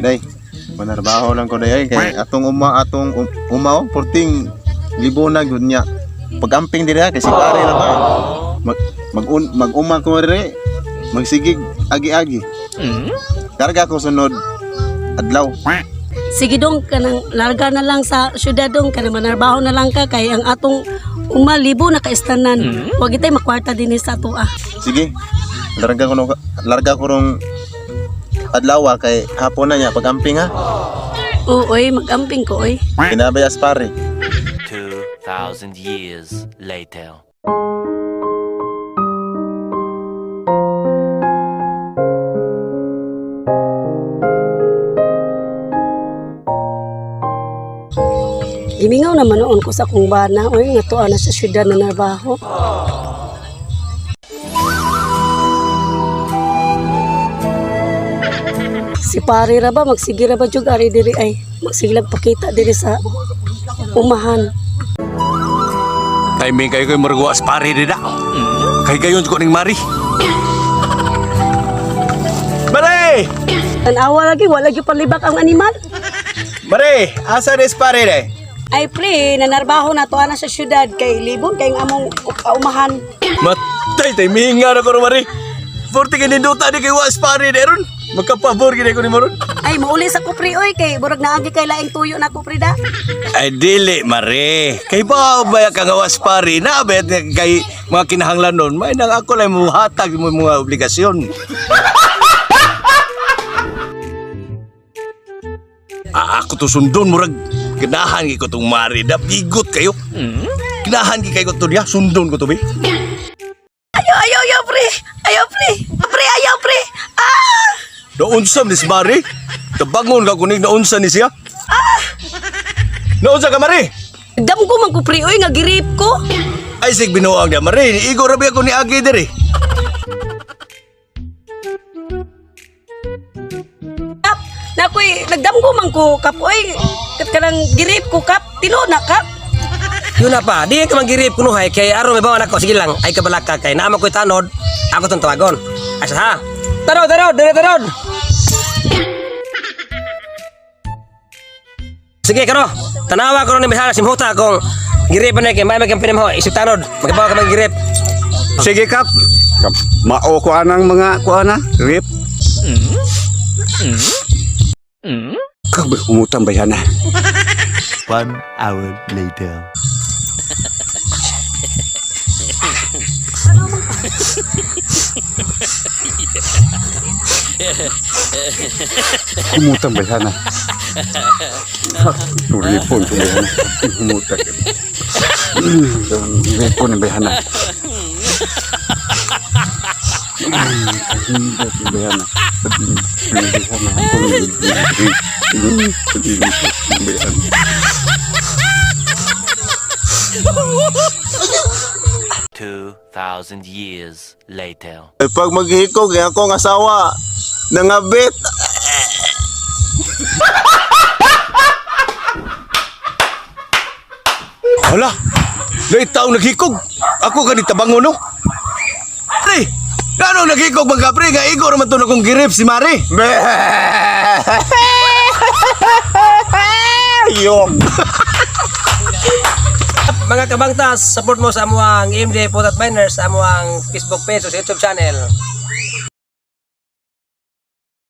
Day, manarbaho lang ko day ay kay atong uma atong umaw porting libona gyud niya. Pagamping diri ha, kay si pare ra ba. Mag mag mag-uma ko diri. Magsigig agi-agi. Karga ko sunod adlaw. Sige dong, kanang larga na lang sa syudad dong, kanang manarbaho na lang ka kay ang atong uma libo na kaistanan. Wag itay makwarta dinhi sa ato ah. Sige. Larga ko no, larga ko rong adlaw ah, kay hapon na niya pagamping ha. Oo, oy, magamping ko oy. Kinabayas pare. 2,000 years later. Gimingaw naman noon ko sa akong bana, oy, nga tuwa na sa syudad na narbaho. Si pare ra ba, magsige ra ba jug ari diri ay, magsigilag pakita diri sa umahan. Timing kayo ko'y murguas pare dida. Kay gayon ko ning mari. Mare! Tanawa lagi, wala gyud palibak ang animal. Mare, asa des pare de? Ay pre, nanarbaho na tuwa na sa syudad kay libon kay ang among umahan. Matay tay mihinga na ko ro, mare. Forte kay nindota di kay was pare de ron. Magkapabor gid ko ni maron. Ay mauli sa ko pre oy kay burag naagi kay laing tuyo na ko pre da. Ay dili mare. Kay ba ba ka nga was pare na bet kay mga kinahanglan nun, may nang ako lang muhatag mo mga obligasyon. Ah, ako to sundon murag ganahan gyud ko tong mare da bigot kayo. Ganahan gyud kayo to niya, sundon ko to be. Ayo ayo ayo pre. Ayo pre. Pre ayo pre. Ah! Naunsa ni si Mari? Tabangon ka kunig naunsa ni siya? Naunsa ka Mari? Damgo man ko pre oy nga girip ko. Ay sig binuang niya Mari, igo rabi ako ni Agi diri. Kap, nakoy nagdamgo man ko kap oy. Kat kanang girip ko kap, tino na kap. Yun na pa, di ka manggirip kunuhay kay aron may bawan ako sige lang ay kabalaka kay naama ko'y tanod ako tong tawagon. Asa ha? Tanod, tanod, dire tanod. Sige karo, tanawa ko ni Misara simhuta kung girip na kay may magkampinim ho, isip tanod, magabaw ka manggirip. Sige kap. Kap, mao ko anang mga kuana, rip. Kap, umutang bayana. 1 hour later. Umutang bayana. Ripon ko bayana. Umutang. Ripon ni bayana. Bayana. Bayana. 2,000 years later. Ay, pag maghikog eh, akong asawa nangabit. Hala. Lay taong naghikog. Ako gani tabangon no. Pre, ngano naghikog mga pre nga igo ra man to akong girip si Mari. Yok. Mga kabangtas, support mo sa amuang MJ Putat Miners, sa amuang Facebook page o sa YouTube channel.